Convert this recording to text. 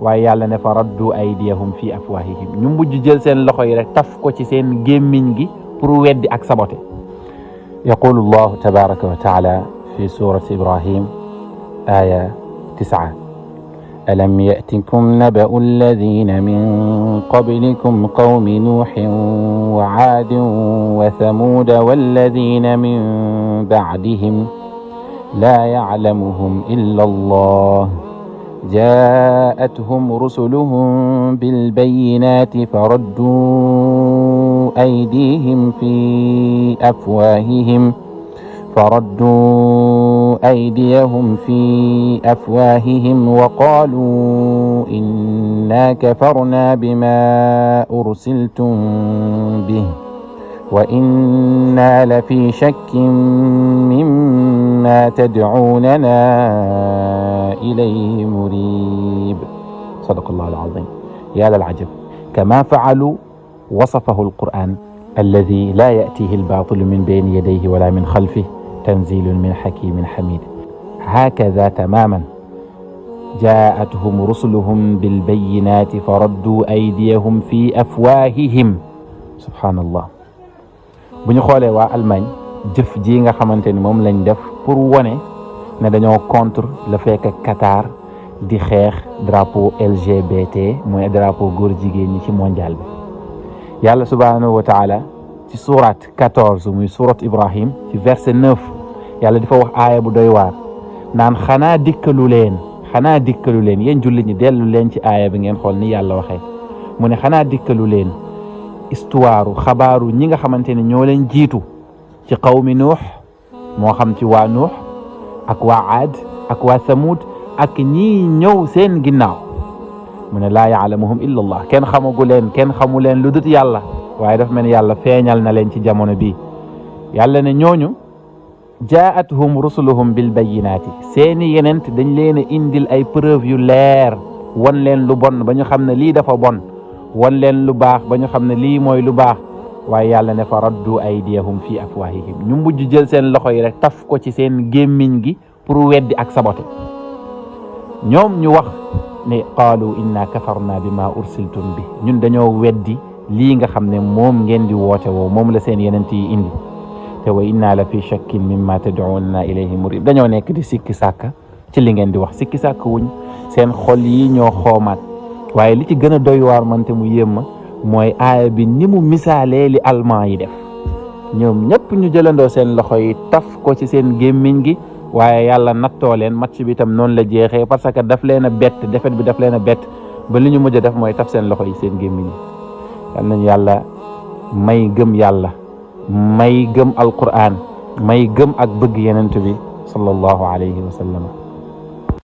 waaye yàlla ne fa raddu aydiyahum fi afwahihim ñu mujj jël seen loxo yi rek taf ko ci seen gémmiñ gi pour weddi ak sabote. yaqulu llahu tabaraka wa taala fi surati ibrahim aya 9 alam ya'tikum naba'u alladhina min qablikum qawmi nuuhin wa 'aadin wa thamuuda walladhina min ba'dihim la ya'lamuhum illa allah جاءتهم رسلهم بالبينات فردوا أيديهم في أفواههم وقالوا إنا كفرنا بما أرسلتم به وإنا لفي شك مما تدعوننا إليه مريب صدق الله العظيم. يا للعجب كما فعلوا وصفه القرآن الذي لا يأتيه الباطل من بين يديه ولا من خلفه تنزيل من حكيم حميد. هكذا تماما جاءتهم رسلهم بالبينات فردوا أيديهم في أفواههم. سبحان الله. bu ñu xoolee waa Allemagne jëf ji nga xamante ni moom lañ def pour wone ne dañoo contre le fait que Qatar di xeex drapeau LGBT mooy drapeau góor jigéen ñi ci mondial bi. yàlla subhanahu wa taala ci surat 14 muy surat Ibrahim ci verset 9 yàlla di fa wax aaya bu doy waar naan xanaa dikkalu leen yéen jullit ñi dellu leen ci aaya bi ngeen xool ni yàlla waxee mu ne xanaa dikkalu leen histoire xabaaru ñi nga xamante ne ñoo leen jiitu ci qawmi nuux moo xam ci waa nuux ak waa aad ak waa thamud ak ñii ñëw seen ginnaaw mu ne laa yaalamuhum illa allah kenn xamu leen lu dut yàlla waaye daf mel ni yàlla feeñal na leen ci jamono bi yàlla ne ñooñu jaatuhum rusuluhum bil bayinaati seeni yenent dañ leen a indil ay preuve yu leer wan leen lu bon ba ñu xam ne lii dafa bon wan leen lu baax ba ñu xam ne lii mooy lu baax waaye yàlla ne fa raddu aydiyahum fi afwahihim ñu mujj jël seen loxo yi rek taf ko ci seen gémmiñ gi pour weddi ak sabote. ñoom ñu wax ne qaalu inna kafarna bima ursiltum bi ñun dañoo weddi lii nga xam ne moom ngeen di woote woo moom la seen yenent yi indi te wa inna la fi shakkin mimma tad'unana ilayhi murib dañoo nekk di sikki sàkka ci li ngeen di wax sikki sàkk wuñ seen xol yi ñoo xoomaat. waaye li ci gën a doy waar mante mu yéem mooy aaya bi ni mu misaalee li allemand yi def ñoom ñëpp ñu jëlandoo seen loxo yi taf ko ci seen gémmiñ gi waaye yàlla nattoo leen match bi tam noonu la jeexee parce que daf leen a bett defet bi daf leen a bett ba li ñu mujj a def mooy taf seen loxo yi seen gémmiñ yi. yal nañu yàlla may gëm yàlla may gëm alquran may gëm ak bëgg yenent bi sallallahu alayhi wa sallam.